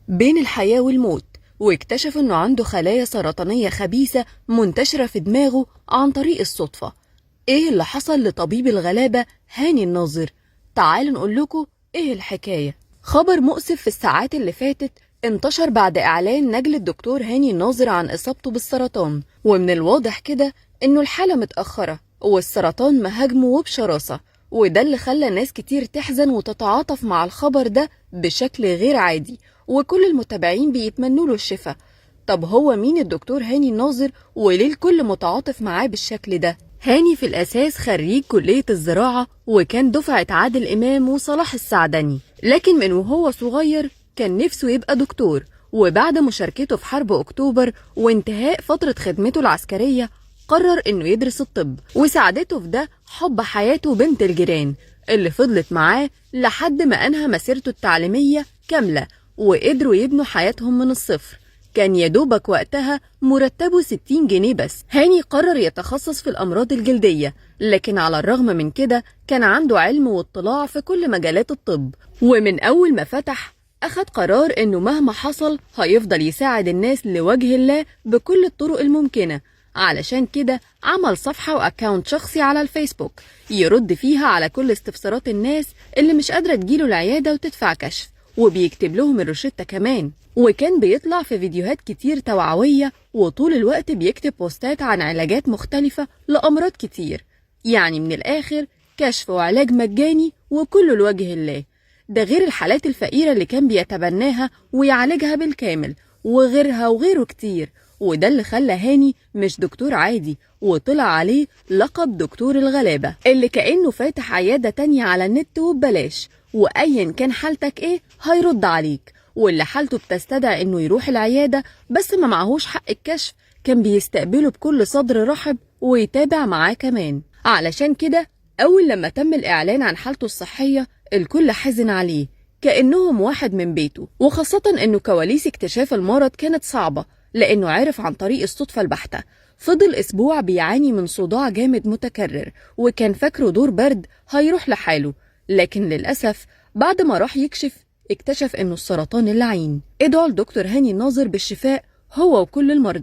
بين الحياة والموت، واكتشف إنه عنده خلايا سرطانية خبيثة منتشرة في دماغه عن طريق الصدفة. إيه اللي حصل لطبيب الغلابة هاني الناظر؟ تعالوا نقول لكم إيه الحكاية. خبر مؤسف في الساعات اللي فاتت انتشر بعد إعلان نجل الدكتور هاني الناظر عن إصابته بالسرطان، ومن الواضح كده إنه الحالة متأخرة والسرطان مهاجمه وبشراسة، وده اللي خلى ناس كتير تحزن وتتعاطف مع الخبر ده بشكل غير عادي، وكل المتابعين بيتمنوا له الشفاء. طب هو مين الدكتور هاني الناظر وليه الكل متعاطف معاه بالشكل ده؟ هاني في الأساس خريج كلية الزراعة، وكان دفعة عادل إمام وصلاح السعدني، لكن من وهو صغير كان نفسه يبقى دكتور. وبعد مشاركته في حرب أكتوبر وانتهاء فترة خدمته العسكرية قرر إنه يدرس الطب، وساعدته في ده حب حياته بنت الجيران اللي فضلت معاه لحد ما أنهى مسيرته التعليمية كاملة وقدروا يبنوا حياتهم من الصفر. كان يدوبك وقتها مرتبه 60 جنيه بس. هاني قرر يتخصص في الأمراض الجلدية، لكن على الرغم من كده كان عنده علم واطلاع في كل مجالات الطب، ومن أول ما فتح أخد قرار إنه مهما حصل هيفضل يساعد الناس لوجه الله بكل الطرق الممكنة. علشان كده عمل صفحة و account شخصي على الفيسبوك يرد فيها على كل استفسارات الناس اللي مش قادرة تجيله العيادة وتدفع كشف، وبيكتب لهم الروشتة كمان. وكان بيطلع في فيديوهات كتير توعوية، وطول الوقت بيكتب بوستات عن علاجات مختلفة لأمراض كتير. يعني من الآخر كشف وعلاج مجاني وكله لوجه الله. ده غير الحالات الفقيرة اللي كان بيتبناها ويعالجها بالكامل، وغيرها وغيره كتير. وده اللي خلى هاني مش دكتور عادي، وطلع عليه لقب دكتور الغلابة، اللي كأنه فاتح عيادة تانية على النت وببلاش، وأيا كان حالتك إيه هيرد عليك. واللي حالته بتستدعي إنه يروح العيادة بس ما معهوش حق الكشف كان بيستقبله بكل صدر رحب ويتابع معاه كمان. علشان كده أول لما تم الإعلان عن حالته الصحية الكل حزن عليه كأنهم واحد من بيته، وخاصة إنه كواليس اكتشاف المرض كانت صعبة لأنه عرف عن طريق الصدفة البحتة. فضل أسبوع بيعاني من صداع جامد متكرر، وكان فاكره دور برد هيروح لحاله، لكن للأسف بعد ما راح يكشف اكتشف إنه السرطان اللعين. ادعوا لدكتور هاني الناظر بالشفاء هو وكل المرضى.